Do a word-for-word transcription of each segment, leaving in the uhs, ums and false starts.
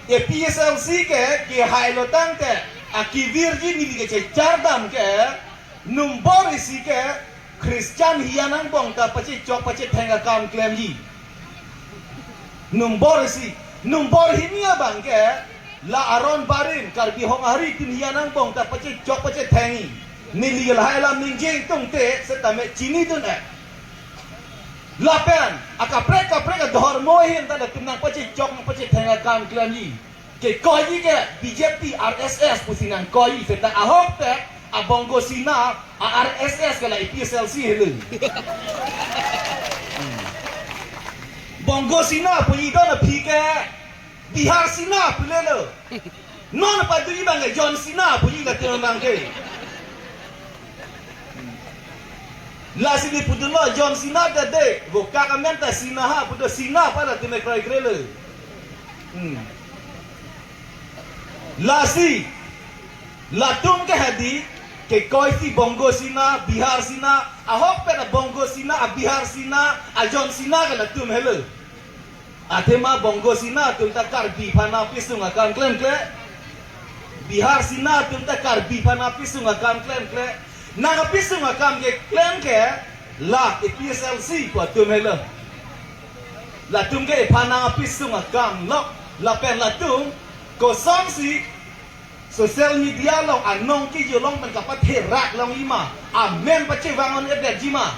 A P S L C ke, kehailo tangte, akivirji neli kechechar dam ke, nombor isi ke, Christian hian angbong ta pachechok pachetheng akam klemji. Nombor isi, nombor hini abang ke, la aron barim, Karbi Honghari atum hian angbong ta pachechok pachethengji. Neli lahai alam ningje tangte, setame chinidun-e. Lapen, akaprek kaprek adhormo ahin ta latum nangpachechok nangpachetheng akam klemji. Kekoiji ke B J P R S S pusi nangkoiji, seta ahokpet a Bongo Sena a R S S ke la A P S L C helo. Bongo Sena puji don aphi ke Bihar Sena pulelo. Non paduji abang ke John Cena puji latum abang ke. Lasi neli pudunlo John Cena ta de, vokak amen ta Sena ha, pudo Sena pa latum kroikrelo. Hmm. Lasi, latum ke hadi, kekoisi Bongo Sena, Bihar Sena, ahokpet a Bongo Sena, a Bihar Sena, a John Cena ke latum helo. Athema Bongo Sena atum ta Karbi aphan nangpisung akam klemkle. Bihar Sena atum ta Karbi aphan nangpisung akam klemkle. Nangpisung akam keklem ke la A P S L C pu atum helo. Latum ke iphan nangpisung akam lok, lapen latum kosonsi social media along anong kejulong pen kapatherak longji ma, amen pachevang un-edetji ma.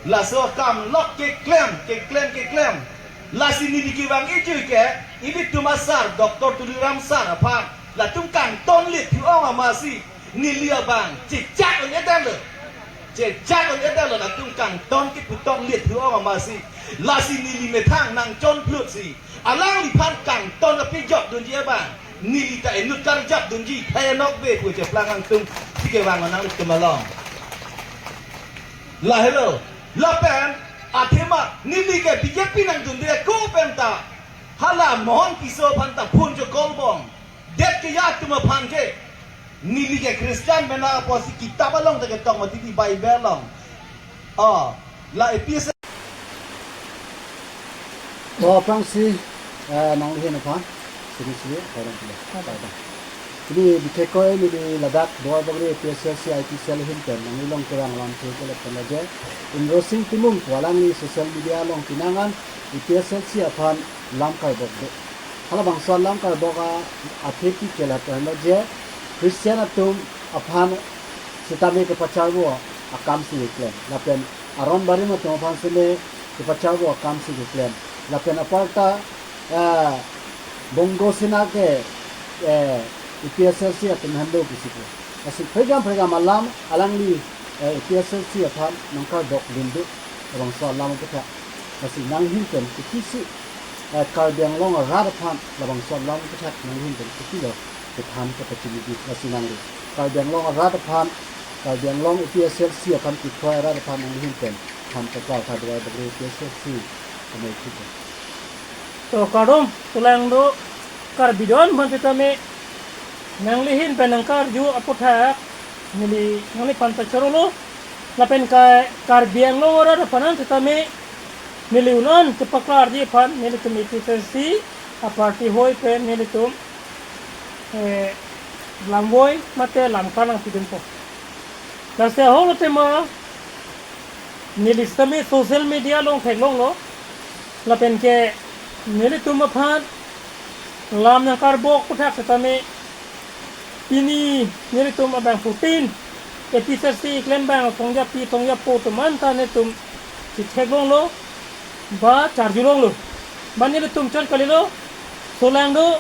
Laso akam lok keklem, keklem, keklem. Lasi neli kevang ijui ke, ilitum asar, Doctor Tuliram sar aphan, latum kangton lit thu-ong amatsi, neli abang chechak un-edetlo. Chechak un-edetlo, latum kangton keputon lit thu-ong amatsi. Lasi neli methang nangchonplutsi, alangliphan kangton kapejokdunji abang, neli ta inut karjapdunji, thai anok be pu cheplang angtung si kevang nanglitum along. Lahelo, lapen, athema, neli ke B J P nangdunde ko pen ta, hala Mohon Tisso aphan ta phone jo call bom. Det ke ya atum aphan ke, neli ke Christian mena apotsi kitap along ta ketok mati di Bible along. Oh, la A P S. Oh, aphrangsi, eh, nangli ahin aphan. Sini sini, orang pula. Bye bye. Ini di Kekoi, ini di ladak, Duarbagori A P S L C I T cell ahin pen, nangli along kevang alam ke ke lapen laje. Inrosing Timung pu alangli social media along pinangan, A P S L C aphan lam karbok do. Halabangso alam karbok a, athepi ke lapen laje, Christian atum aphan sitame kepacharbo akamsi keklem. Lapen aron barim atum aphan sitame kepacharbo akamsi keklem. Lapen aparta, eh, Bongo Sena ke, eh, A P S L C atum henlo pusi pu. Lasi pregam pregam alam alangli, eh, A P S L C aphan nangkarbok dun do. Labangso alam aputhak. Lasi nangli ahin pen kopisi, eh, Karbi Anglong arat aphan labangso alam aputhak nangli ahin pen kopilo kethan kapachini di, lasi nangli. Karbi Anglong arat aphan, Karbi Anglong A P S L C aphan, Kekoi arat aphan nangli ahin pen than paklar tha, Duarbagori A P S L C amei thik. To kardom, solangdo Karbi don aphan sitame, nangli ahin pen nangkarju aputhak, neli nangliphan pacharolo, lapen ke Karbi Anglong arat aphan sitame, neli un-an kepaklarji aphan, nelitum A P S L C a party hoi pen, nelitum, eh, lamvoi mate lamklar nangpidunpo. Lasi ahok lo tema, neli sitame social media along theklonglo. Lapen ke nelitum aphan lam nangkarbok aputhak sitame, pini nelitum abang fourteen A P S L C klembang tongjapi tongjapo atum anta nelitum chitheklonglo, ba charjulonglo. Ba nelitum chot kalilo, solangdo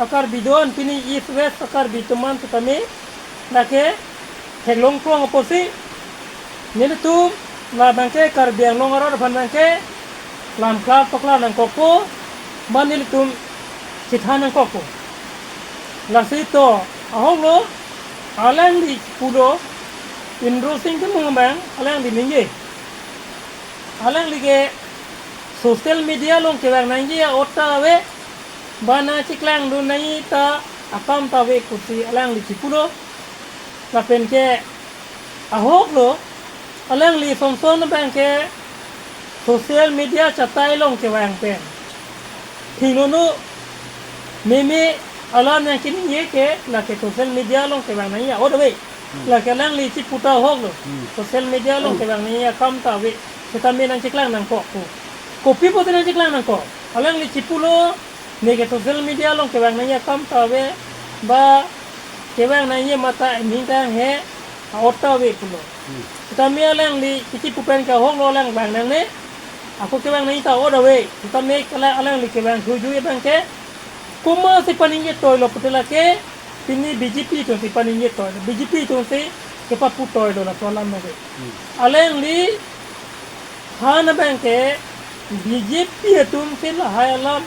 a Karbi don, pini East West a Karbi atum an sitame lake theklong krong apotsi, nelitum labang ke Karbi Anglong arat aphan abang ke lamklar paklar nangkokpo, ba nelitum chethan nangkokpo. Lasi to, ahok lo, alangli pulo, Inrosing Timung abang, alangli ningje. Alangli ke social media along kevang nangji a-ot ta ave, ba nangcheklangdun nangji ta akam ta ave pusi alangli chipulo. Lapen ke ahok lo, alangli sonson abang ke social media chatai along kevang pen. Thingno no, Meme alam nangkeningje ke lake social media along kevang nangji a-ot ave. Hmm. Lake alangli chipu ta ahok lo. Hmm. Social media along kevang nangji akam ta ave. Seta me nangcheklang nangkok pu. Kopi pulote nangcheklang nangkok? Alangli chipulo, neke social media along kevang nangji akam ta ave, ba kevang nangji mata ning kanghe a-ot ta ave pulo. Hmm. Seta me alangli kichipu pen ke ahok lo, alang vang nangne. Ako kevang nangji ta a-ot ave. Seta me kala alangli kevang thuju abang ke, komatsi paningje toilo pute lake, pini B J P atumsi paningje toilo. B J P atumsi kepapu toilo laso alam nangke. Hmm. Alangli han abang ke B J P atumsi lahai alam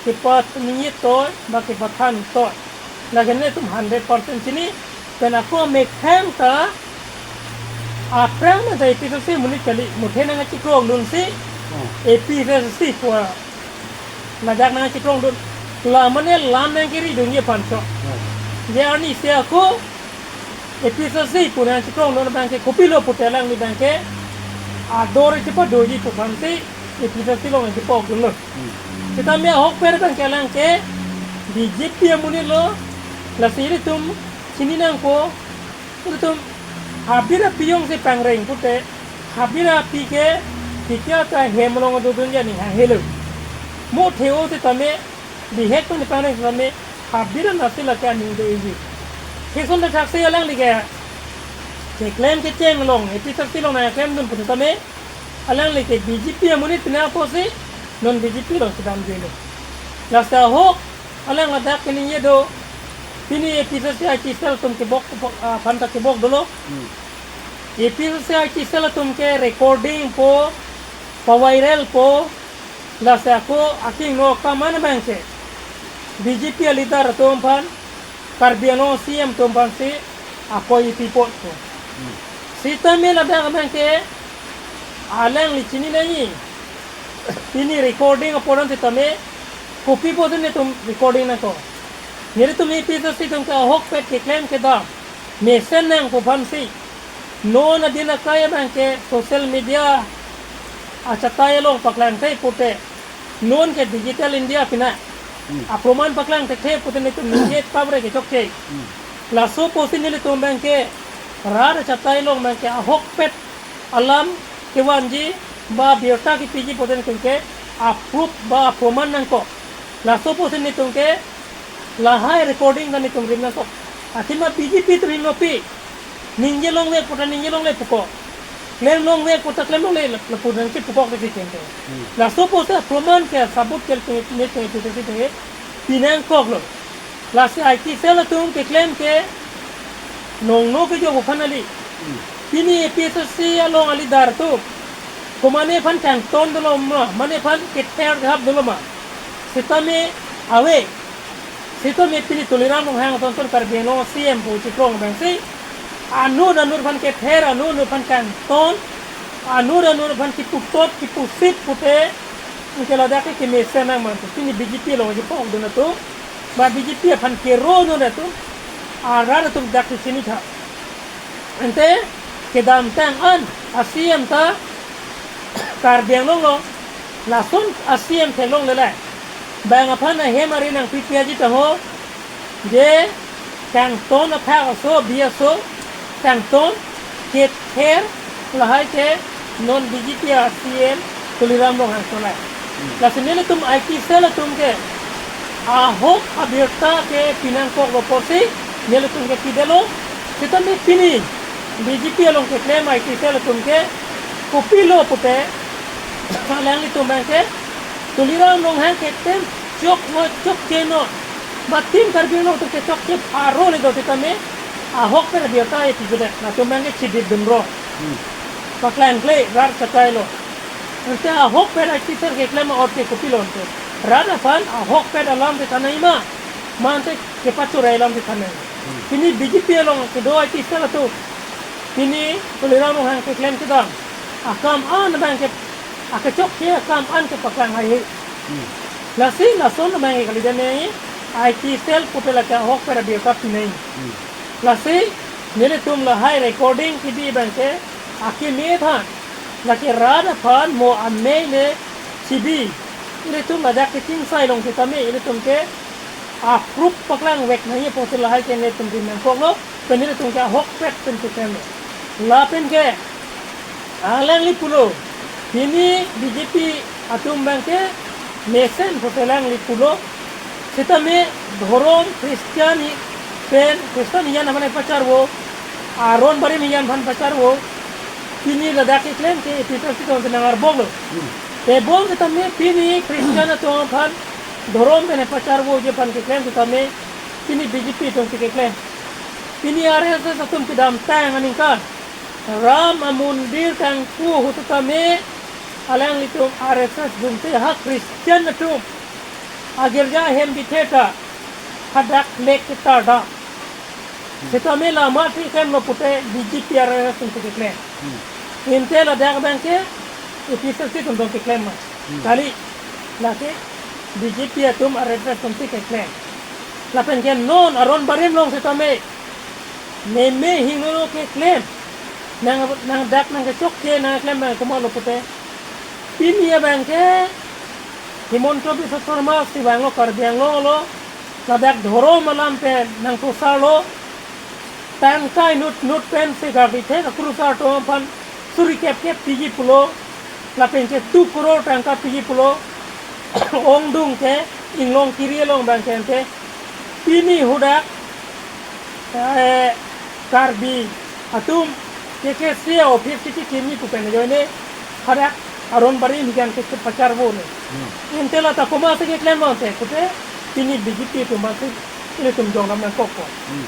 kepaningje toi, ba kepathan toi. Lake netum hundred percent chini, pen ako mekhang ta aphrang na ta A P S C amonit kali, muthe nangkachikrongdunsi, Hmm. A P S C pu ladak nangkachikrongdun. La mane lam nangkeridunji aphan chot. Hmm. Je arnisi ako A P S C pu nangkachikrongdun abang ke kopilo pute alangli abang ke ador chipadoji pu aphansi A P S C along chipa-okdunlo. Hmm. Seta me ahokpet abang ke alang ke B J P amonit lo, lasi ilitum chini nangpo, ilitum habit api jongsi pangreng pute, habit api ke, kekia ta hem along dodunji aning helo. Mo theo seta me, bihek toni pangreng seta me, habit anatsi lake aning do-eji. Keson ta thaksi alangli ke, keklem kecheng along, A P S C along nangklemdun pute seta me, alangli ke B J P amonit pine apotsi, non B J P along chedamjelo. Lasi ahok, alang ladak keningje do, pini A P S C I T cell atum kebok, kebok, ah, aphan ta kebok dolo. Hmm. A P S C I T cell atum ke recording po, pa-viral po, lasi ako akingno akam an abang ke B J P aleader atum aphan, Karbi Anglong C M atum aphansi ako ipi apot ko. Hmm. Seta me ladak abang ke alangli chini nangji. Pini recording apot an seta me, kopi pulote netum recording nangkok? Nelitum A P S C atum ke ahokpet keklem kedam mesen nang pu aphansi, non adin akai abang ke social media achatai along paklangthe pute, non ke digital India pina. Hmm. Aproman paklangthe the pute netum ningje pavre kechokche. Hmm. Laso apotsi nelitum abang ke rat achatai along abang ke ahokpet alam kevanji, ba birta kepiji pute netum ke a-proof ba aproman nangkok. Laso apotsi netum ke lahai recording ta netum rim nangkok. Athema B J P atum rimlo pi. Ningje longve puta ningje longle pukok. Klem longve puta klem longle lapu nangchepukok dei kecheng ke. Hmm. Laso apotsi aproman ke sabut ke netum, netum, netum, netum, pinangkoklo. Lasi I T cell atum keklem ke nongno kejok aphan kali. Hmm. Pini A P S C along aleader atum, komane aphan kangton dolo ma, mane aphan kether kehap dolo ma. Seta me ave. Seta me pini Tuliram Ronghang ason ason Karbi Anglong C M pu chikrong abangsi, anur anur aphan kether, anur anur aphan kangton, anur anur aphan kiputot, kipusik pute, anke ladak ke kemesen nang mantu. Pini B J P along chipa-okdun atum, ba B J P aphan kerodun atum, arat atum dak ke chini tha. Ante kedamtang an a-C M ta Karbi Anglong lo, lason a-C M theklongle le. Bang aphan ahem ari nangpipi aji ta ho, je kangton aphak aso, bi aso, kangton kether lahai ke non B J P a-C M Tuliram Ronghang solai. Hmm. Lasi nelitum I T cell atum ke ahok abirta ke pinangkoklo apotsi nelitum ke pidetlo. Seta me pini B J P along keklem I T cell atum ke kopilo pute, alanglitum abang ke Tuliram Ronghang keklem choklo chokchenon, ba team Karbi Anglong atum ke chokche pharo le do seta me ahokpet abirta epijudet, latum abang ke chidip dunrong. Hmm. Paklangkle rat achatai lo. Ante ahokpet I T cell keklem a-ot ke kopilo ante? Rat aphan ahokpet alam te than nangji ma, ma ante kepachorei alam te than nangji? Hmm. Pini B J P along kedo I T cell atum, pini Tuliram Ronghang keklem kedam akam an abang ke, akechokche akam an kepaklang haihe. Hmm. Lasi lason abang ke kalidet nangji, I T cell pute lake ahokpet abirta pi nangji. Hmm. Lasi nelitum lahai recording kebi abang ke akeme than, lake rat aphan mo amei le chibi. Ilitum ladak ke chingsai long seta me ilitum ke approve paklang vek nangji pusi lahai ke netum ri nangkoklo, pen netum ke ahokpet pen keklem. Lapen ke alangli pulo, pini B J P atum abang ke mesen pusi alangli pulo, sitame dhorom Christian hi pen Christian hijan aphan pacharvo, aron barim hijan aphan pacharvo, pini ladak keklem ke A P H L C atum si nang arboklo. Hmm. Tebon sitame pini Christian atum aphan dhorom pen pacharvoji aphan keklem sitame pini B J P atum si keklem. Pini R S S atum kedamtang aningkan Ram amondir kangpu ahut sitame alanglitum R S S jumte ha Christian atum agirja ahem bithe ta hadak lek ketar dam. Sitame la amat si klemlo pute B J P R S S atum si keklem. Hmm. Ante ladak abang ke A P H L C atum dong keklem ma. Hmm. Kali, lake B J P atum R S S atum si keklem. Lapen ke non aron barim along sitame meme hingno keklem. Nang, nang dak nangkechok ke nangklem abang komatlo pute, pini abang ke Himanta Biswa Sarma si vanglo, Karbi Anglong along ladak dhorom alam pen nangtosarlo. Tangka inut inut pensi Karbi thek akurusar atum aphan suri kep kep piji pulo, lapen ke two crore tangka piji pulo. Ongdung ke inglong kiri along abang ke ante pini hadak, eh, Karbi atum K K C office kiti kimi pu pen ajoine hadak aron barim hijan ke pacharvo ne. Hmm. Ante la ta komatsi keklem lo ante pute pini B J P atum abang si ilitum jongdam nangkokpo. Hmm.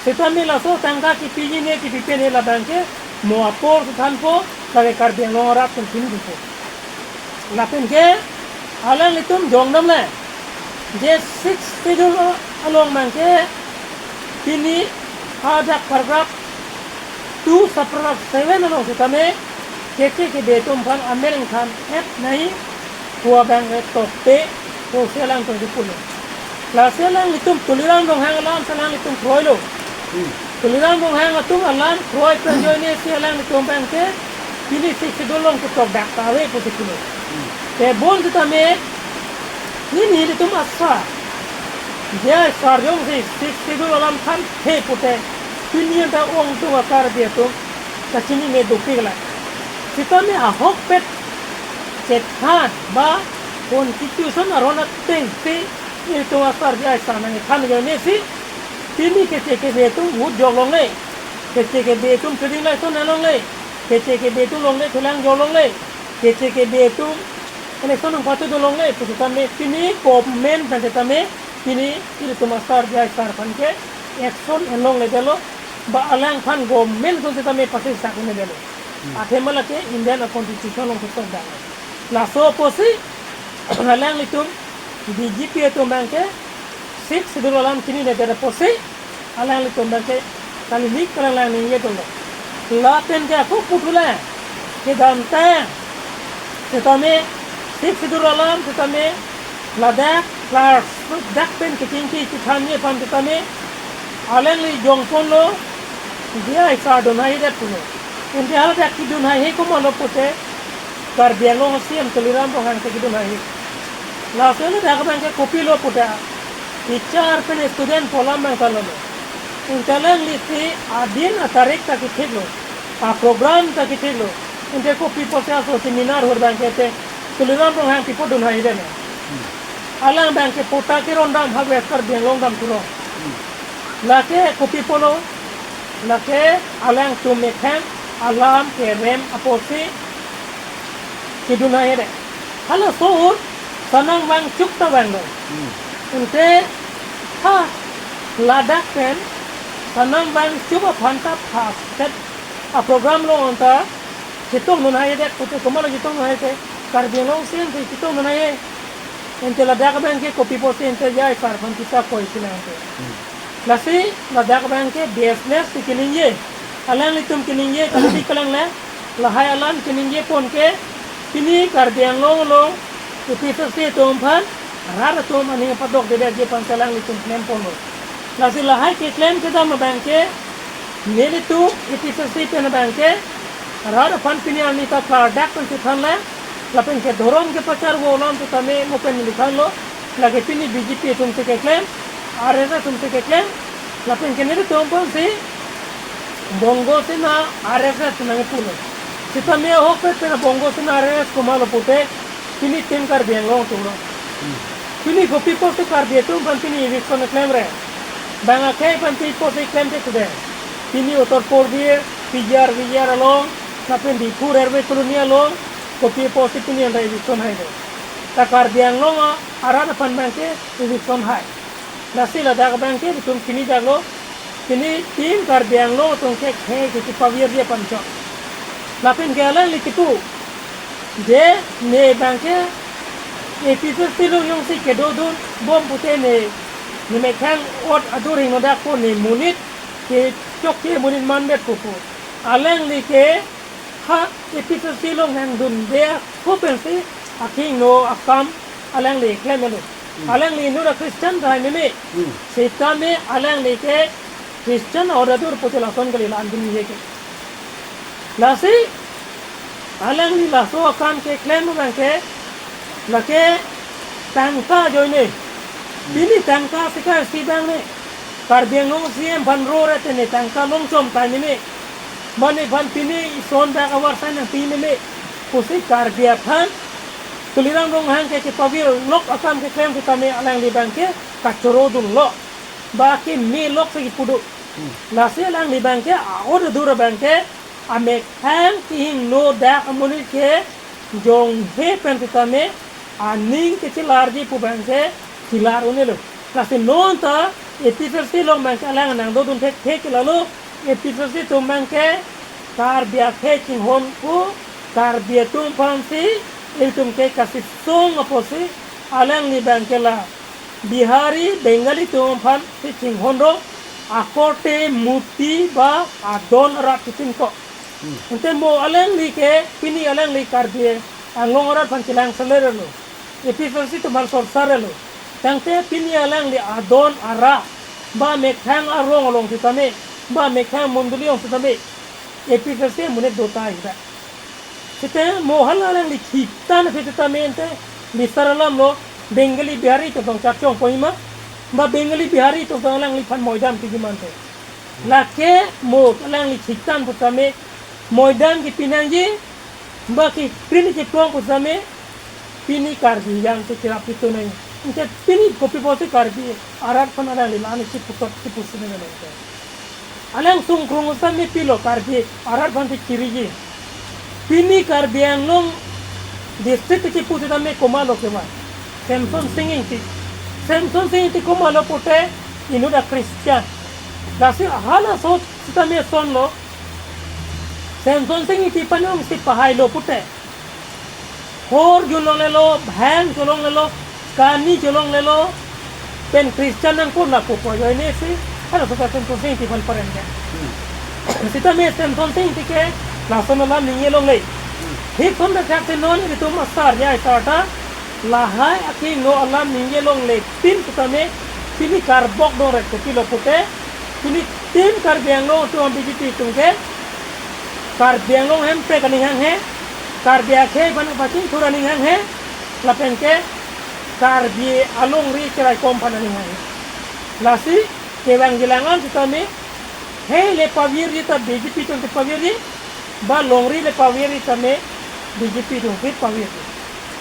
Sitame laso tangka kipiji ne kipi pen ne labang ke mo apor si thanpo, lake Karbi Anglong arat atum pini dipo. Lapen ke alanglitum jongdamle, je Sixth Schedule along abang ke pini hadak paragraph two subparagraph seven along sitame keche kebe atum aphan amen ingthan-et nangji pu abang ke totte pusi alangtum si pulo. Lasi alanglitum Tuliram Ronghang alam si alanglitum kroilo. Hmm. Tuliram Ronghang atum alam kroi pen ajoine si alanglitum abang ke pini Sixth Schedule along ketok dak ta ave pusi pulo. Hmm. Tebon sitame pini ilitum asar, J I asar jongsi Sixth Schedule alam thanthe pute pini anta ongdung a-Karbi atum kachinine dopik lang. Sitame ahokpet chethan ba constitution aron atengsi ilitum asar J I asar nangthan ajoine si pini keche kebe atum vote jok longle, keche kebe atum trading license en longle, keche kebe atum longle thelang jok longle, keche kebe atum election nangpathu do longle pu sitame pini government pen sitame pini ilitum asar J I asar aphan ke action en longledetlo, ba alangphan government atum sitame pasesak un'edetlo. Hmm. Athema lake Indian a-constitution along ketok dak. Laso apotsi alanglitum B J P atum abang ke Sixth Schedule alam chininedet apotsi alanglitum abang ke kalilik kalang lang ningje dolo. Lapen ke ako puthule kedamtang sitame Sixth Schedule alam sitame ladak class dak pen kechingki chethanji aphan sitame alangli jongponlo, J I asar dun haihedet pulo. Ante haladak kedun haihe komatlo pute Karbi Anglong a-C M Tuliram Ronghang si kedun haihe. Laso ladak abang ke kopilo pute teacher pen student pu alam abang ta lolo. Ante alanglisi adin atarik ta kethiklo, a-program ta kethiklo. Ante kopi pusi laso seminar ahut abang ke te Tuliram Ronghang pipo dun haihedet ne. Alang abang ke patta keron dam ha West Karbi Anglong dam turong. Lake kopi pulo, lake alangtum ekhang alam kerem apotsi kedun haihedet. Halaso ahut sanang vangchuk ta vanglo. Hmm. Ante ha ladak pen sanang vangchuk aphan ta first set a-program along anta chetongdun haihedet pute komatlo chetongdun haihe te Karbi Anglong a-C M si chetongdun haihe. Ante ladak abang ke kopi pusi ante J I asar aphan kisa koi si nang ante. Hmm. Lasi ladak abang ke baseless si keningje. Alanglitum keningje kalilik kalang lang. Lahai alam keningje pon ke pini Karbi Anglong along A P H L C atum aphan rat atum aning padokdedetji aphan si alanglitum klem ponlo. Lasi lahai keklem kedam abang ke nelitum A P H L C pen abang ke rat aphan pini arni ta klardak pen chethan lang, lapen ke dhorom kepacharvo alam sitame mo pen neli thanlo. lake pini B J P atum si keklem, R S S atum si keklem, lapen ke nelitum aphansi Bongo Sena R S S nangpulo. Sitame ahokpet pen Bongo Sena R S S komatlo pute, pini Team Karbi Anglong atum lo. Pini kopi apotsi Karbi atum aphan pini eviction klemre? Bang akhei aphan pi apotsi klemthekthe? Pini Uttar Pradesh, P G R, V G R along, lapen Diphu Railway Colony along, kopi apotsi pini anta eviction hailo? Ta Karbi Anglong a, arat aphan abangke eviction hai. Lasi ladak abangke itum chini daklo, pini Team Karbi Anglong atum ke khei ke kepavirji aphan chot. Lapen ke alangli kipu, je ne abangke A P H L C along jongsi kedodun bom pute ne, ne mekhang ot adur hingno dak pu, ne monit ke chokche monit mandet pupu. Alangli ke ha A P H L C along hangdunde ako pensi akhingno akam alangli klemlo. Hmm. Alangli inut a-Christian tahai meme. Hmm. Sitame alangli ke Christian a-ot adur pute lason kali la-an dun ye ke. Lasi alangli laso akam keklem abangke lake tangka ajoine. Pini tangka sika si bang ne. Karbi Anglong C M aphan rore te ne tangka longchom tahai meme. Mane aphan pini ison dak avar sai nangpi meme pusi Karbi aphan Tuliram Ronghang ke kepavirlok akam keklem sitame alangli abangke kachoro dunlo. Ba kemelok si kipu do. Hmm. Lasi alangli abangke a-ot adur abangke amekhang kehingno dak amonit ke jonghe pen sitame aning kechelarji pu abangke chelar un-elo. Lasi non ta A P H L C along abangke alang nangdodun thekthe ke lalo, A P H L C atum abangke Karbi akhei chinghon pu, Karbi atum aphansi itum ke kasisong apotsi alangli abangke la Bihari, Bengali atum aphansi chinghon ro, akorte muti ba adon arat chitin ko. Hmm. Ante mo alangli ke, pini alangli Karbi Anglong arat aphan chelang salerlo. A P H L C atum aphan sorsarlo. Tangte pini alangli adon arat ba mekhang arong along sitame, ba mekhang mondoli along sitame A P H L C amonit do tahai da. Sitame mo hala alangli khiktan aphi sitame ante bisar alam lo, Bengali Bihari atum tong chapchong pon ma, ba Bengali Bihari atum tong alangliphan moidam piji ma ante. Lake mo alangli khiktan pu tame moidam kipi nangji, ba kiprini kiplong pu tame pini Karbi yang te kirap itu nang. Ante pini kopi apotsi Karbi arat aphan alangli la-an chiputot chipusi nang ante. Alang sungkrung tame pilo Karbi arat aphan te kiriji. Pini Karbi Anglong district chipu sitame komatlo kevang? Semson Sing Ingti. Semson Sing Ingti komatlo pute inut a-Christian. Lasi halaso sitame sonlo. Semson Sing Ingti aphan jongsi pahailo pute, hor jun longlelo, bhang cholonglelo, kani cholonglelo, pen Christian nangkok lapu pu ajoine si halaso ta Semson Sing Ingti aphan pareng ke. Hmm. Sitame Semson Sing Ingti ke lason alam ningje longle. Hmm. Thik ason dak thak si non itum asar ya asar ta lahai akhingno alam ningje longle pin sitame pini karbok dongret kopilo pute, pini Team Karbi Anglong atum B J P atum ke Karbi Anglong hemprek aning hanghe, Karbi akhei aphan pachingthur aning hanghe, lapen ke Karbi alongri cheraikom aphan aning hanghe. Lasi kevangji lang-an sitame khei le pavirji ta B J P atum si pavirji, ba longri le pavirji tame B J P atum si pavirji.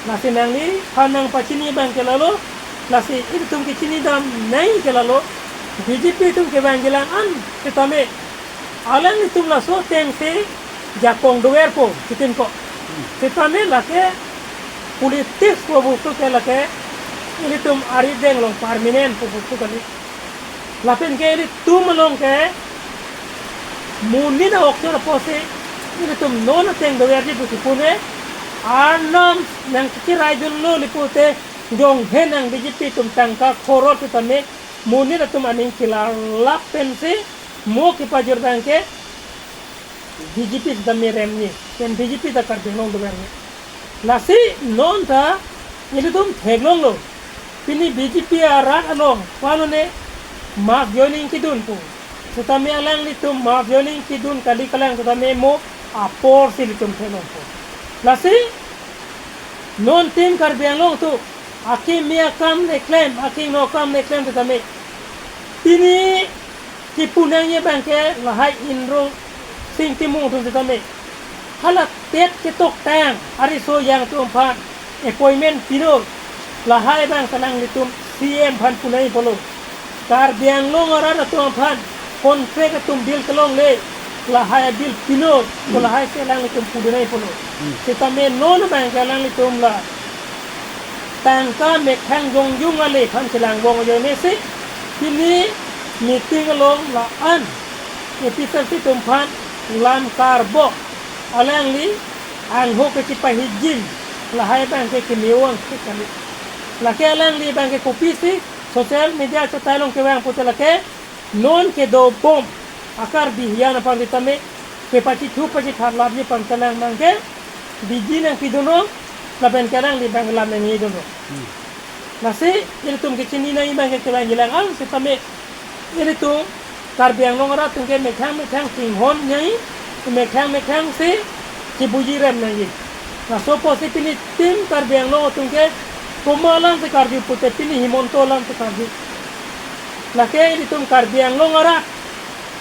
Lasi nangliphan nangpachini abangke lalo, lasi itum kechinidam nangji ke lalo, B J P atum kevangji lang-an sitame alanglitum laso ateng si jakong doverpo chitin ko. Sitame lake politics pu bostu ke lake ilitum arideng along permanent pu bostu kali. Lapen ke ilitum along ke monit a-okchor apotsi ilitum non ateng doverji pusi pune, Arnam nangkiraidunlo li pute, jonghe nang B J P atum tangka khorot sitame monit atum aning kelarlap pensi mo kepajor abangke B J P sitame remji, pen B J P ta Karbi Anglong doverji. Lasi non ta ilitum theklonglo. Pini B J P arat along, pano ne mass joining kidun pu. Sitame alanglitum mass joining kidun kali kalang sitame mo aporsi ilitum theklongpo. Lasi non Team Karbi Anglong atum Akimi akam le klem, akimi akam le klem setame. Pini kipu nangji abang ke lahai Inro Sing Timung atum setame. Hala TET ketoktang ariso yang atum aphan appointment pinon. Lahai abang si alanglitum C M aphan pu nangji pulo. Karbi Anglong arat atum aphan contract atum bill kelongle, lahai bill pinon, pu lahai si alanglitum pudun nangji pulo. Hmm. Setame non abang ke alanglitum la tangka mekhang jongjung ale aphan chelang bong ajoine si pini meeting along la-an A P H L C atum aphan lam karbok, alangli angho kachepahijin, lahai abang ke kemewang ke kali. Lake alangli abang ke kopisi social media achetai along kevang pute lake non kedobom a-Karbi hiyan aphan setame kepachithu pachithat lapji aphan si alang abang ke biji nangpidunlo, lapen ke alangli abang ke lam nangpidunlo. Hmm. Lasi ilitum kechini nangji abang ke kevang jilang an setame ilitum Karbi Anglong arat atum ke mekhang mekhang chinghon nangji, mekhang mekhang si chibuji rem nangji. Laso apotsi pini tim Karbi Anglong atum ke komat alam si karju pute pini Himanta alam si karju. Lake ilitum Karbi Anglong arat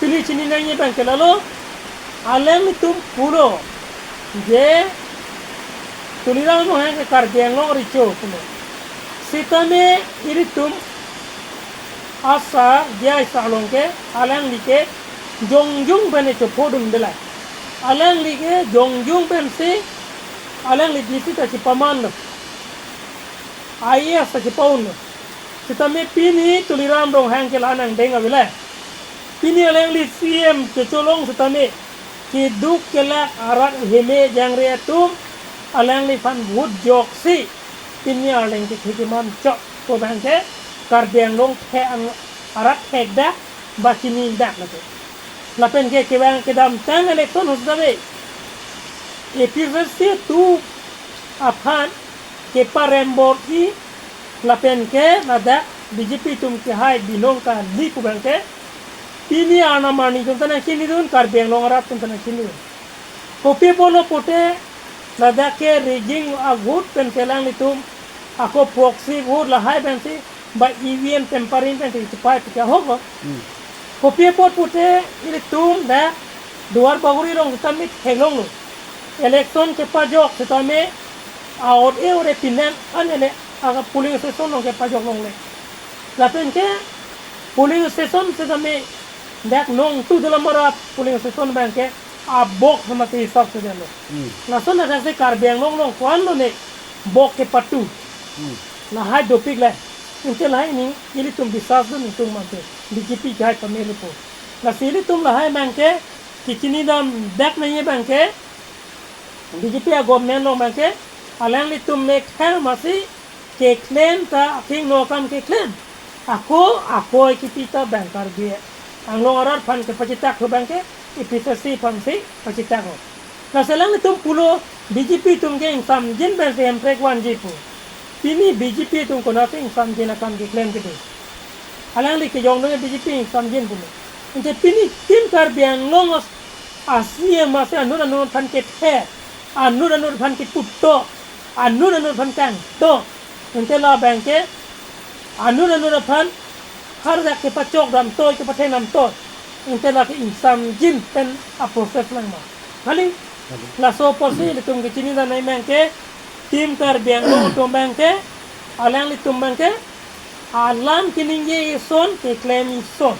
pini chini nangji abang ke lalo, alanglitum pulo je Tuliram Ronghang ke Karbi Anglong recho pulo. Setame ilitum asar J I Sar along ke alangli ke jongjung pen chophodun dela. Alangli ke jongjung pen si alangli D C ta chepamanlo, I A S ta chepa-unlo. Setame pini Tuliram Ronghang ke la nangdeng avelo. Pini alangli C M kecholong setame keduk kelak arat heme jangre atum alangliphan vote joksi pini arleng kethe keman chok pu abang ke Karbi Anglong the ang arat thekdak ba chinidak lake. Lapen ke kevang kedamtang election ahut setame A P H L C atum aphan keparembor-i lapen ke ladak B J P atum kehai binong kali pu abang ke pini arnam arni atum ta nangchinidun, Karbi Anglong arat atum ta nangchinidun. Kopi pulo pute ladak ke rigging a-vote pen si alanglitum ako proxy vote lahai pen si ba E V M tampering pen si chipai pute ahok. Hmm. Kopi apot pute ilitum dak Duar Bagori along setame theklonglo. Election kepajok setame a-ot e ore pinang an ele aga polling station along kepajok longle. Lapen ke polling station setame dak Nongtu Dolamara polling station abang ke a-box mati hisap si delo. Hmm. Lason ada si Karbi Anglong along ko-an lone box kepatu. Hmm. Lahai dopik le. Ante lahai ni ilitum bisas dun itum mate B J P kehai pamele po. Lasi ilitum lahai abang ke kechini damdak nangji abang ke B J P a-government along abang ke alanglitum mekhang masi keklem ta akimi akam keklem. Ako, ako kipi ta abang Karbi Anglong arat aphan kepachitak hu abang ke A P H L C aphan si pachitak ho. Lasi alanglitum pulo B J P atum ke ingsamjin pen si Hemprek vanji pu. Pini B J P atum konat ingsamjin akam keklem kedo. Alangli kejong dong B J P ingsamjin pulo. Ante pini tim Karbi Anglong a-C M masi anut anut aphan kethe, anut anut aphan keputo, anut anut aphan kangto. Ante la abang ke anut anut aphan hardak kepachok damto, kepatheng damto. Ante la ke ingsamjin pen a-process lang ma. Kali? Kali. Laso apotsi ilitum kechini dam nangji abang ke tim Karbi Anglong atum abang ke alanglitum abang ke alam keningje ison keklem ison.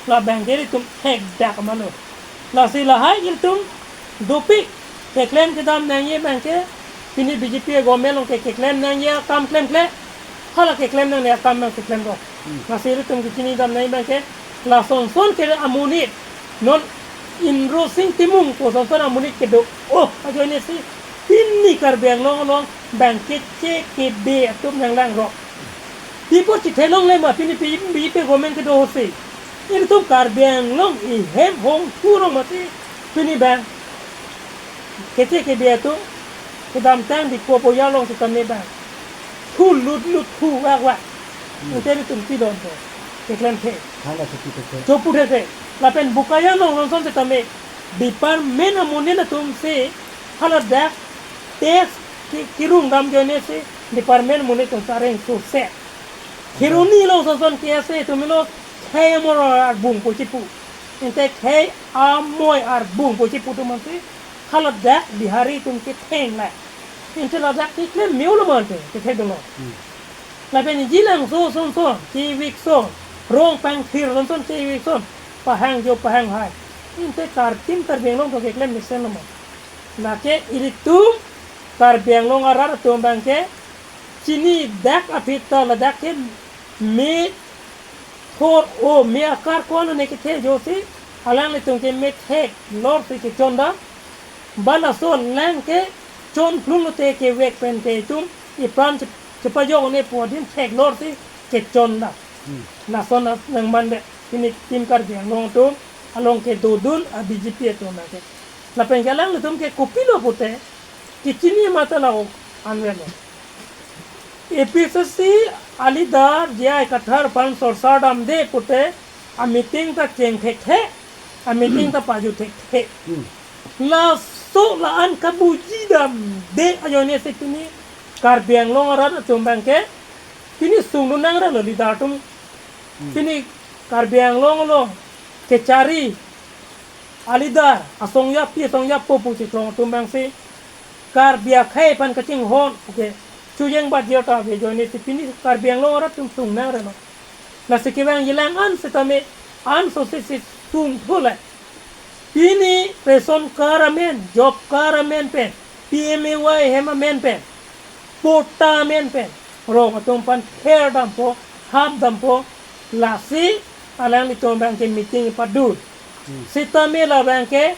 La abang ke ilitum thekdak mano. Lasi lahai ilitum dopik keklem kedam nangji abang ke pini B J P government along ke keklem nangji akam klemkle. Hala keklem nangne akam abang keklem do. Hmm. Lasi ilitum kechini dam nangji abang ke lason son ke amonit non Inro Sing Timung pu son son amonit kedo. Oh, ajoine si pini Karbi Anglong along abang ke keche kebe atum nanglang ro. Pi apot chithelongle ma pini pi, pi pe government kedo ho si. Ilitum Karbi Anglong ihem hong thurong mati pini abang keche kebe atum kedamtang di kopo yalong si kami abang thu lut lut thu wak wak. Hmm. Ante ilitum pidon to keklem the. Thang la chopu the. Chopu the the. Lapen Bokajan along son son si kami department amonit atum si haladak test ki, kirung dam ajoine si department monit atum sareng sose. Kheroni along ason ason ke ase atum lo khei amor arbung pu chipu. Ante khei amoi arbung pu chipu atum ante haladak Bihari atum ketheng la. Ante ladak keklem me-olo ma ante kethek dolo. Hmm. Lapen Jilangso ason ason, Kevik ason, Rongpangthir ason ason, Kevik ason, pahang jo pahang hai. Ante Kar, Team Karbi Anglong atum keklem mesenlo ma. Lake ilitum Karbi Anglong arat atum abangke chinidak aphi ta ladak ke methor o me akar ko-an ne kethe josi alanglitum ke methek lor si kechon dam. Ba laso alang ke chonplung lote kevek pen ke itum ipran chep-, chepajok ne pu adim thek lor si kechon dam. Hmm. Lason nangman de pini Team Karbi Anglong atum along kedodun a B J P atum ke. Lapen ke alanglitum ke kopilo pute kechini mata la-o anvelo. A P H L C a leader J I Kathar aphan sorsar damde pute a meeting ta cheng thekthe, a meeting ta paju thekthe. Hmm. Laso la-an kabuji damde ajoine si pini Karbi Anglong arat atum abangke pini sungdun nangrelo leader atum. Hmm. Pini Karbi Anglong along kechari a leader asong yapi asong yapo pu chiklo atum abangsi Karbi akhei aphan kachinghon, okay, chujeng bat jota ave ajoine si pini Karbi Anglong arat atum sung nangrelo. Lasi kevang jilang an setame an sose si sung thule. Pini ration card amen, job card amen pen, P M A Y hem amen pen, patta amen pen rong atum aphan pher dampo, hap dampo, lasi alanglitum abangke meeting padun. Hmm. Setame la abangke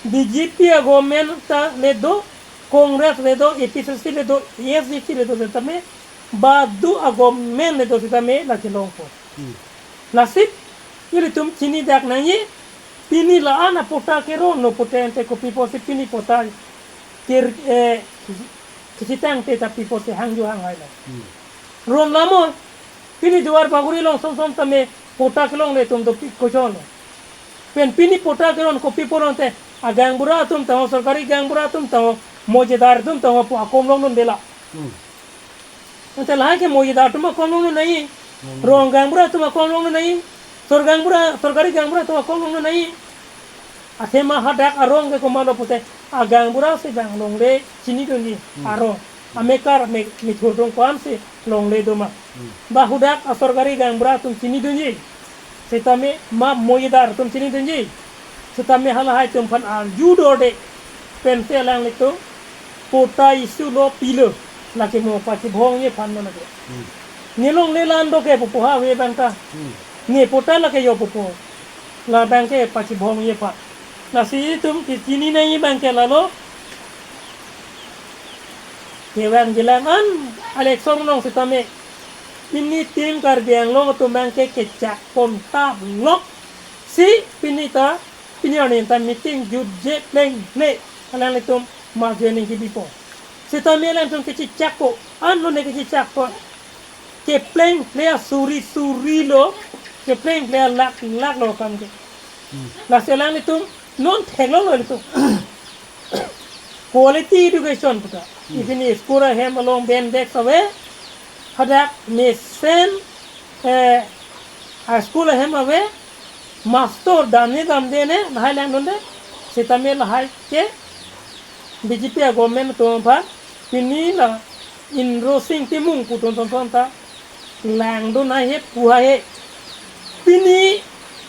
B J P a government ta le do, Congress le do, A P H L C le do, A S D C le do setame, badu a government le do setame la kelongpo. Hmm. Lasi ilitum chinidak nangji, pini la-an a patta keron lo pute ante kopi pusi pini patta ke, eh, kachitangte ta pi pusi hangju hang hai lo. Hmm. Ron lamo, pini Duar Bagori along ason ason tame patta kelongle atum dopik kochon lo. Pen pini patta keron kopi pulote a gaonbura atum tangho, sorkari gaonbura atum tangho, mojidar atum tangho pu akom longdunde la. Hmm. Ante lahai ke mojidar atum akom longdun nangji. Hmm. Rong gaonbura atum akom longdun nangji. Sor gaonbura, sorkari gaonbura atum akom longdun nangji. Athema hadak arong ke komatlo pute a gaonbura si bang longle chinidunji. Hmm. Arong. Amekar me, mithurdung ko-an si longle do ma. Hmm. Ba hadak a sorkari gaonbura atum chinidunji. Setame ma mojidar atum chinidunji. Setame halahai atum aphan arju dorde. Pensi alanglitum patta issue lo pilo. Lake mo pachibhongji aphan lo lake. Hmm. Ne longle la-an do ke pupo ha ave abang ta. Hmm. Ne patta lake jo pupo. La abangke pachibhongji aphan. Lasi itum kechini nangji abangke lalo. Kevang jilang an election along setame pini Team Karbi Anglong atum abangke kechak pon ta lok si pini ta, pini arni ta meeting jutje plengple alanglitum ma joining kebipo. Setame alangtum kechechakpo, anlo ne kechechakpo. Keplengple a suri suri lo, keplengple a lakh lakh lo kam ke. Hmm. Lasi alanglitum non theklonglo ilitum. Quality education puta. Hmm. Ipini school ahem along bench desk ave. Hadak mesen, eh, a school ahem ave. Master damne damde ne lahai langdunde. Setame lahai ke B J P a government atum aphan pini la Indrasing Timung pu atum ason ason ta langdun hai he pu hai he. Pini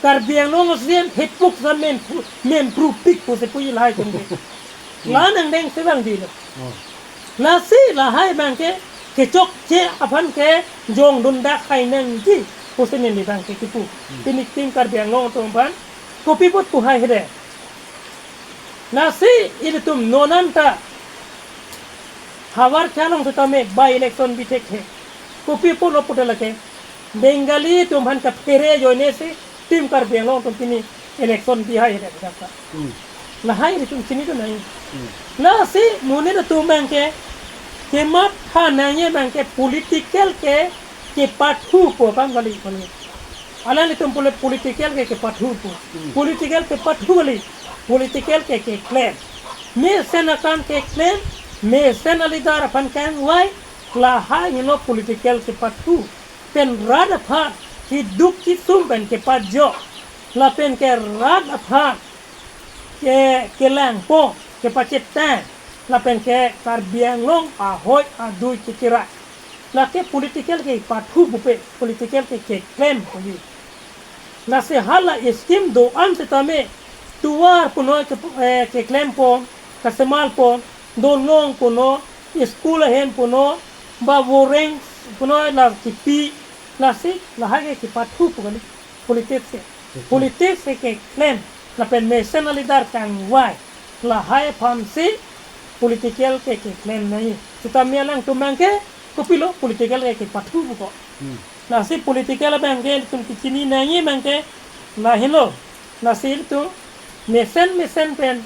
Karbi Anglong asem hepuk sa mem pru, mem pru pik pusi puji lahai atum ke. Hmm. La nangdeng si bang dilo. Oh. Lasi lahai abangke kechokche aphan kejongdun dak hai nangji pusi neli abangke kipu. Hmm. Pini Team Karbi Anglong atum aphan kopi apot pu hai hede. Lasi ilitum non anta havar khelong setame by election bi thekthe. Kopi pulo pute lake Bengali atum aphan kaphere ajoine si Team Karbi Anglong atum pini election bi hai hede kata. Hmm. Lahai ilitum chinidun nangji. Hmm. Lasi monit atum abangke kematha nangji abangke political ke kepathupo kam kali kali. Alanglitum pule political ke kepathupo. Hmm. Political kepathu kali. Political ke keklem. Mesen akam keklem. Mesen a leader aphan kangvai. Lahai heno political kepathu pen rat aphan keduk kesung pen kepajok, lapen ke rat aphan ke kelangpo, kepachetang, lapen ke Karbi Anglong ahoi adui kekirai. Lake political kepathu pupe, political ke keklem puji. Lasi hala scheme do-an setame tovar puno ke, eh, keklempo, kasemalpo, dolong puno, school ahem puno, ba boreng puno la kipi, lasi lahai ke kepathu pu kali politics ke. Politics ke keklem, lapen mesen aleader kangvai, lahai aphansi political ke keklem nangji. Setame alangtum abangke kopilo political ke kepathu puko. Hmm. Lasi political abangke itum kechini nangji abangke lahelo. Lasi itum mesen mesen pen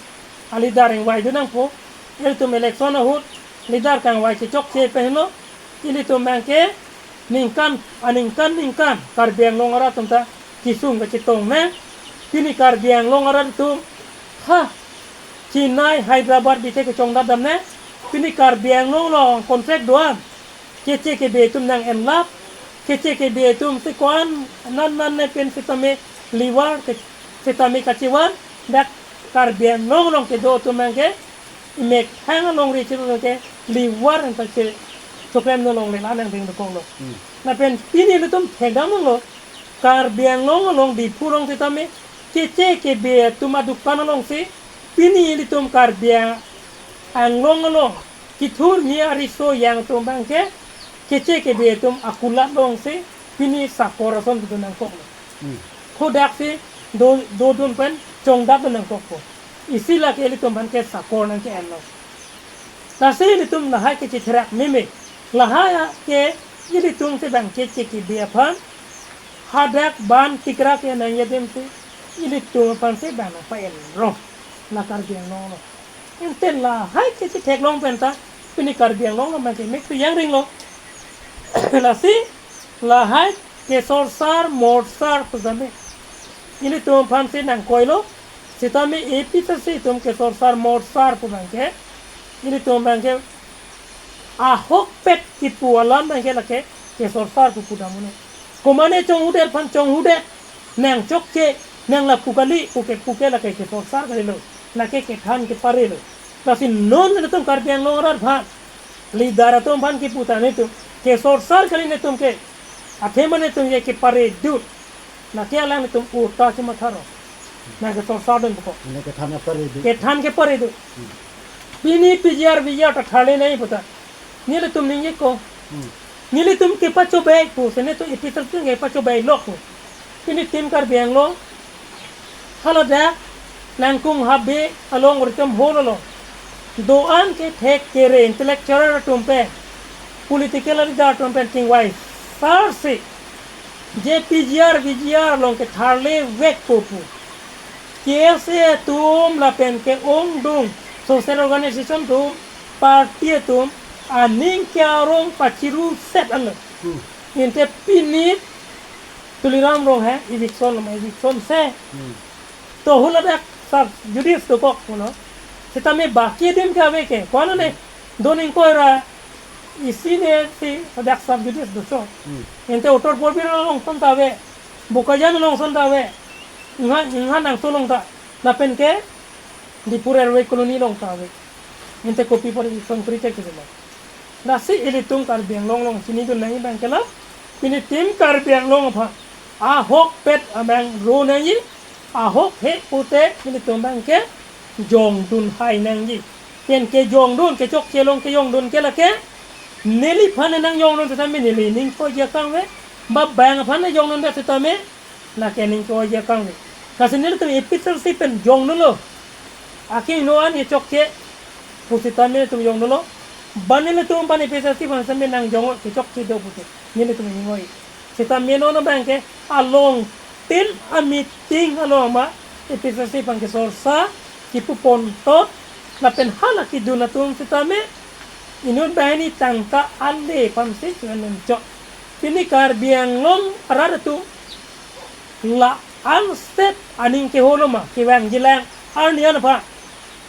aleader ingvai dun nangpo. Itum election ahut leader kangvai chechokche pen helo. Ilitum abangke ningkan, aningkan ningkan Karbi Anglong arat atum ta kesung kachetong nang. Pini Karbi Anglong arat atum ha Chennai, Hyderabad bite kechongdat dam nang. Pini Karbi Anglong along contract do-an, keche kebe atum nang-enlap, keche kebe atum si ko-an nan nan ne pen setame lever ke, setame kachevan, dak Karbi Anglong along kedo atum abangke imek thang alongri chiro ke lever anta che choklem no longle la nang ding dokok lo. Hmm. Lapen pini ilitum thekdam lo, Karbi Anglong along Diphu along setame keche kebe atum adukan alongsi pini ilitum Karbi Anglong along kethur mi ariso yang atum abangke keche kebe atum akulat alongsi pini sakor ason kedo nangkok lo. Hmm. Hadak si do, dodun pen chongdat dun nangkokpo. Isi lake ilitum abangke sakor nangke-enlo. Lasi ilitum lahai ke chetherak meme. Lahai ke ilitum si abangke keche kebe aphan hadak ban tikra ke nangji adim si ilitum aphan si ban apa enro. La Karbi Anglong along. Ante lahai ke chetheklong penta pini Karbi Anglong along abangke mek tu yang ring lo. Lasi lahai kesorsar morsar pu setame ilitum aphansi nangkoilo. Setame A P H L C atum kesorsar morsar pu abangke ilitum abangke ahokpet kipu alam abangke lake kesorsar pu pudam un-e. Komane chonghudet aphan chonghudet, nang chokche, nang lapu kali, puke puke lake kesorsar kalilo, lake kethan keparelo. Lasi non netum Karbi Anglong arat aphan, leader atum aphan kipu ta netum kesorsar kali netum ke, athema netum ke kepare dut. Lake alanglitum uta si matharo. Nang kesorsar dun puko. Nang kethan kepare dut. Kethan kepare dut. Hmm. Pini P G R V G R ta tharle nangji puta. Nelitum ningjeko. Hmm. Nelitum kepachobei pu, se netum A P H L C atum kepachobei lok pu. Pini Team Karbi Anglong haladak Langkung Habe along Orichom Hall along do-an kethek kere intellectual atum pen, political leader atum pen chingvai sarsi je P G R V G R along ketharle vekpo pu K S A atum lapen ke ongdung social organization atum, party atum aning ke-arong pachiru set anlo. Hmm. Ante pini Tuliram Ronghang eviction lo, eviction se. Hmm. To haladak sub judice dokok pulo. Setame baki adim ke ave ke. Ko-an ne, hmm, doning koira isi ne si hadak sub judice dochot. Hmm. Ante Uttar Purbi along ason ta ave, Bokajan along ason ta ave, Ingha, Ingha Nangso along ta, lapen ke Diphu Railway Colony along ta ave. Ante kopi apot eviction kori chek chek lo. Lasi ilitum Karbi Anglong along chinidun nangji abangke la, pini Team Karbi Anglong aphan ahokpet abang ro nangji, ahok he pute ilitum abangke jongdun hai nangji. Pen kejongdun, kechokche along kejongdun ke lake, neliphan nangjongdun setame neli ning ko-oi akam ave, ba bang aphan nangjongdun det setame lake ning ko-oi akam ave. Lasi nelitum A P H L C pen jongdunlo, akehingno an kechokche pu setame netum jongdunlo. Ba nelitum aphan A P H L C aphan setame nangjong kechokche do pute nelitum ning ko-oi. Setame non abangke along tin a meeting along ma A P H L C aphan kesorsa kipu pontot, lapen hala kedun atum setame inut banghini tangka ale aphansi kevan chot. Pini Karbi Anglong arat atum la-an state aning keholo ma, kevangjilang arni an aphan,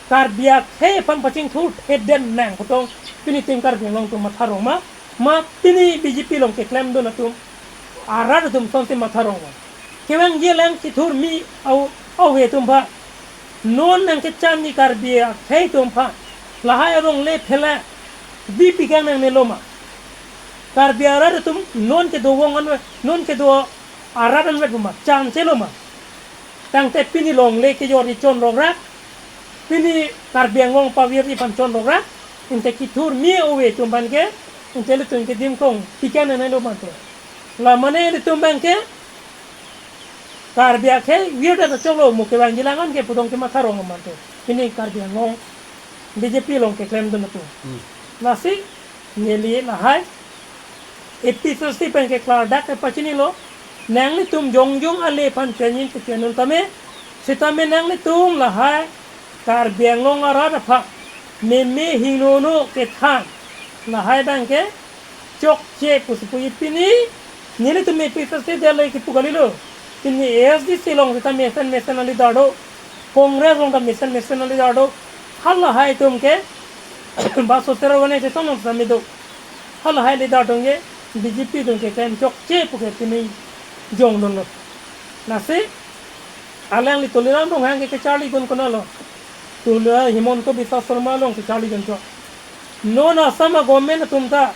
Karbi akhei aphan pachingthur theden nang pu tong pini Team Karbi Anglong atum matharo ma. Ma pini B J P along keklemdun atum, arat atum sonsi matha rong. Kevangji alang kethur mi au au he atum aphan. Non nang kechan ni Karbi akhei atum aphan. Lahai along le phela. Di pigang nangnelo ma. Karbi arat atum non kedo vong anvet, non kedo arat anvet ma. Chance lo ma. Tangte pini longle kejor chon rokrak. Pini Karbi Anglong pavirji aphan chon rokrak. Inte kethur mi ove atum aphan ke. Inte ilitum ke dimkong pigang nangnelo ma to. La mane ilitum abang ke Karbi akhei virdet choklo mo kevangji alang an ke pudong kematha rong ma to. Pini Karbi Anglong B J P along keklemdun atum. Hmm. Lasi neli lahai A P H L C pen ke klardak kepachinilo. Nanglitum jongjong ale aphan penyin kepianun tame. Sitame nanglitum lahai Karbi Anglong arat aphan meme hingnono kethan. Lahai abang ke chokche pusi puji pini. Nelitum A P H L C dele kipu kalilo. Pini A S D C along seta mesen mesen a-leader do. Congress along ta mesen mesen a-leader do. Halahai atum ke ba social organization along sami do. Halahai leader atum ke B J P atum ke klem chokche pu ke pini jongdunlo. Lasi alangli Tuliram Ronghang ke kecharlidun konatlo. Tula Himanta Biswa Sarma along kecharlidun chok. Non Assam a-government atum ta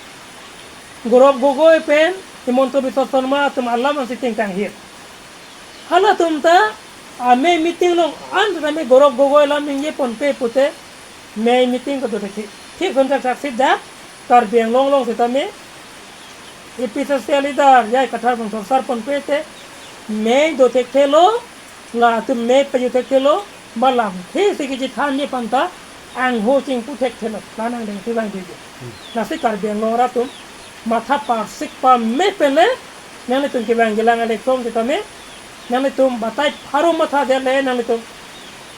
Gaurav Gogoi pen Himanta Biswa Sarma atum alam ansi tingkanghir. Halatum ta amei meeting along an ta amei Gaurav Gogoi alam ningjeponpe pute mei meeting kedo thekthek. Thik son thakthak si dak Karbi Anglong along sitame A P H L C a-leader J I Kathar bang sorsar ponpe te mei do thekthelo, latum mei pajut thekthelo, ba lamthe si kechethanji aphan ta angho chingpu thekthelo, la nangdeng si vangji. Hmm. Lasi Karbi Anglong arat atum matha parsik pame pen le nanglitum kevangji alang election sitame nanglitum batai pharo matha dele nanglitum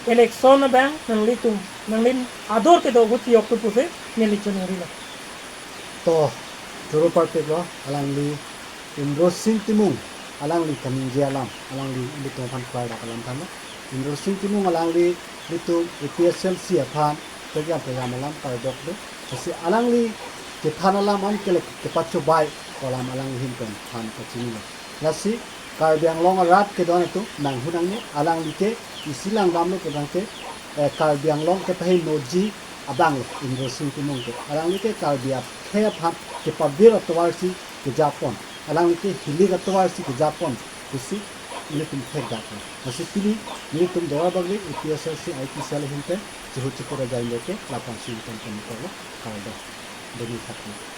election abang nanglitum nangli ador kedo ahut chiyok tu pusi neli choningri lo. To, choro parpiklo, alangli Indrasing Timung, alangli kaningje alam, alangli ilitum aphan klardak alam thanlo. Indrasing Timung alangli ilitum A P H L C aphan pegam pegam alam kardok do. Lasi alangli kethan alam an ke le kepachobai alam alangli ahin pen than pachinilo. Lasi Karbi Anglong arat kedon atum nanghu nangne, alangli ke isi langdamlo putangte, eh, Karbi Anglong kepahingnoji abang lo Indrasing Timung ke. Alangli ke Karbi akhei aphan kepavir atovar si kejapon. Alangli ke hilik atovar si kejapon pusi ilitum thekdaklo. Lasi pini ilitum Duarbagori A P H L C I T cell ahin pen chihut chikura jain ke lapu-an si ilitum pen kardok. Beni thakmi.